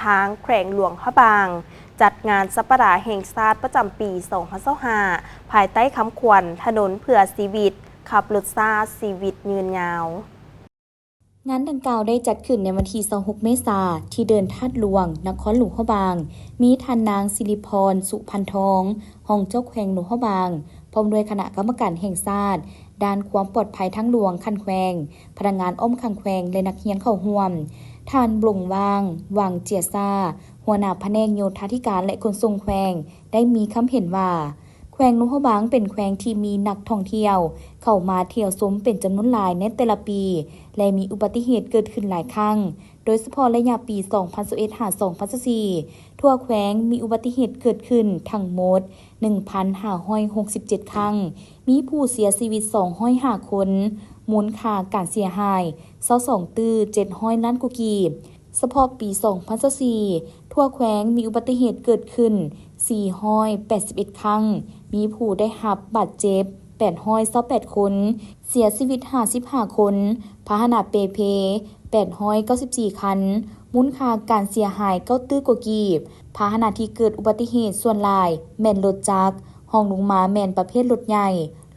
ທາງແຂວງຫຼວງພະບາງ ຈັດງານສັບປະດາແຫ່ງຊາດປະຈຳປີສອງພັນຊາວຫ້າ ພາຍໃຕ້ຄຳຂວັນ ຖະໜົນເພື່ອຊີວິດ, ຂັບລົດຊ້າ, ຊີວິດຍືນຍາວ. ງານດັ່ງກ່າວໄດ້ຈັດຂຶ້ນໃນວັນທີຊາວຫົກເມສາ ທີ່ເດີ່ນທາດຫຼວງ ນະຄອນຫຼວງພະບາງ, ມີທ່ານນາງ ສິລິພອນ ສຸພັນທອງ ຮອງເຈົ້າແຂວງຫຼວງພະບາງ, ພ້ອມດ້ວຍຄະນະກຳມະການແຫ່ງຊາດ ດ້ານຄວາມປອດໄພທາງຫຼວງຂັ້ນແຂວງ, ພະນັກງານອ້ອມຂ້າງແຂວງ ແລະ ນັກຮຽນເຂົ້າຮ່ວມ. ທ່ານ ບົງຫວ່າງ ຫວ່າງເຈຍຊາ, ຫົວໜ້າພະແນກໂຍທາທິການ ແລະ ຂົນສົ່ງແຂວງ ໄດ້ມີຄຳເຫັນວ່າ ແຂວງຫຼວງພະບາງເປັນແຂວງທີ່ມີນັກທ່ອງທ່ຽວເຂົ້າມາທ່ຽວຊົມເປັນຈຳນວນຫຼາຍໃນແຕ່ລະປີ ແລະ ມີອຸບັດຕິເຫດເກີດຂຶ້ນຫຼາຍຄັ້ງ, ໂດຍສະເພາະໄລຍະປີສອງພັນຊາວເອັດ ຫາ ສອງພັນຊາວສີ່ ທົ່ວແຂວງມີອຸບັດຕິເຫດເກີດຂຶ້ນທັງໝົດໜຶ່ງພັນຫ້າຮ້ອຍຫົກສິບເຈັດຄັ້ງ, ມີຜູ້ເສຍຊີວິດສອງຮ້ອຍຫ້າຄົນ, ມູນຄ່າການເສຍຫາຍຊາວສອງຕື້ເຈັດຮ້ອຍລ້ານກວ່າກີບ. ສະເພາະປີສອງພັນຊາວສີ່ ທົ່ວແຂວງມີອຸບັດຕິເຫດເກີດຂຶ້ນສີ່ຮ້ອຍແປດສິບເອັດຄັ້ງ, ມີຜູ້ໄດ້ຮັບບາດເຈັບແປດຮ້ອຍຊາວແປດຄົນ, ເສຍຊີວິດຫ້າສິບຫ້າຄົນ, ພາຫະນະເປ່ເພແປດຮ້ອຍເກົ້າສິບສີ່ຄັນ, ມູນຄ່າການເສຍຫາຍເກົ້າຕື້ກວ່າກີບ. ພາຫະນະທີ່ເກີດອຸບັດຕິເຫດສ່ວນຫຼາຍແມ່ນລົດຈັກ, ຮອງລົງມາແມ່ນປະເພດລົດໃຫຍ່,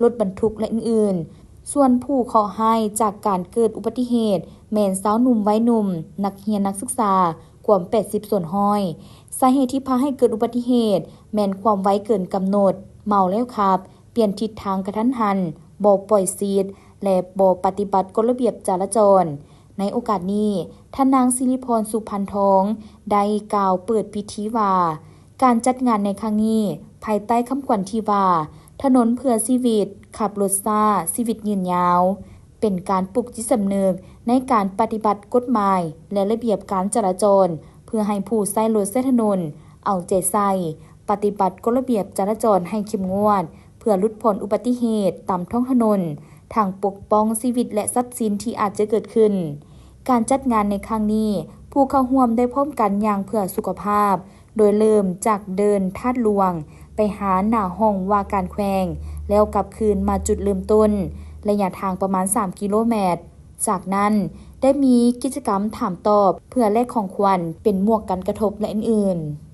ລົດບັນທຸກ ແລະ ອື່ນໆ. ສ່ວນຜູ້ເຄາະຮ້າຍຈາກການເກີດອຸບັດຕິເຫດແມ່ນຊາວໜຸ່ມໄວໜຸ່ມ, ນັກຮຽນນັກສຶກສາ ກວມແປດສິບສ່ວນຮ້ອຍ. ສາເຫດທີ່ພາໃຫ້ເກີດອຸບັດຕິເຫດແມ່ນຄວາມໄວເກີນກຳນົດ, ເມົາແລ້ວຂັບ, ປ່ຽນທິດທາງກະທັນຫັນ, ບໍ່ປ່ອຍຊີດ ແລະ ບໍ່ປະຕິບັດກົດລະບຽບຈະລາຈອນ. ໃນໂອກາດນີ້, ທ່ານນາງ ສິລິພອນ ສຸພັນທອງ ໄດ້ກ່າວເປີດພິທີວ່າ ການຈັດງານໃນຄັ້ງນີ້ ພາຍໃຕ້ຄຳຂວັນທີ່ວ່າ ຖະໜົນເພື່ອຊີວິດ, ຂັບລົດຊ້າ, ຊີວິດຍືນຍາວ ເປັນການປຸກຈິດສຳນຶກໃນການປະຕິບັດກົດໝາຍ ແລະ ລະບຽບການຈະລາຈອນ ເພື່ອໃຫ້ຜູ້ໃຊ້ລົດໃຊ້ຖະໜົນເອົາໃຈໃສ່ ປະຕິບັດກົດລະບຽບຈະລາຈອນໃຫ້ເຂັ້ມງວດ ເພື່ອຫຼຸດຜ່ອນອຸບັດຕິເຫດຕາມທ້ອງຖະໜົນ, ທັງປົກປ້ອງຊີວິດ ແລະ ຊັບສິນທີ່ອາດຈະເກີດຂຶ້ນ. ການຈັດງານໃນຄັ້ງນີ້, ຜູ້ເຂົ້າຮ່ວມໄດ້ພ້ອມກັນຍ່າງເພື່ອສຸຂະພາບ, ໂດຍເລີ່ມຈາກເດີ່ນທາດຫຼວງ ໄປຫາໜ້າຫ້ອງວ່າການແຂວງ, ແລ້ວກັບຄືນມາຈຸດເລີ່ມຕົ້ນ, ໄລຍະທາງປະມານສາມກິໂລແມັດ. ຈາກນັ້ນ, ໄດ້ມີກິດຈະກຳຖາມຕອບ ເພື່ອແລກຂອງຂວັນເປັນໝວກກັນກະທົບ ແລະ ອື່ນໆ.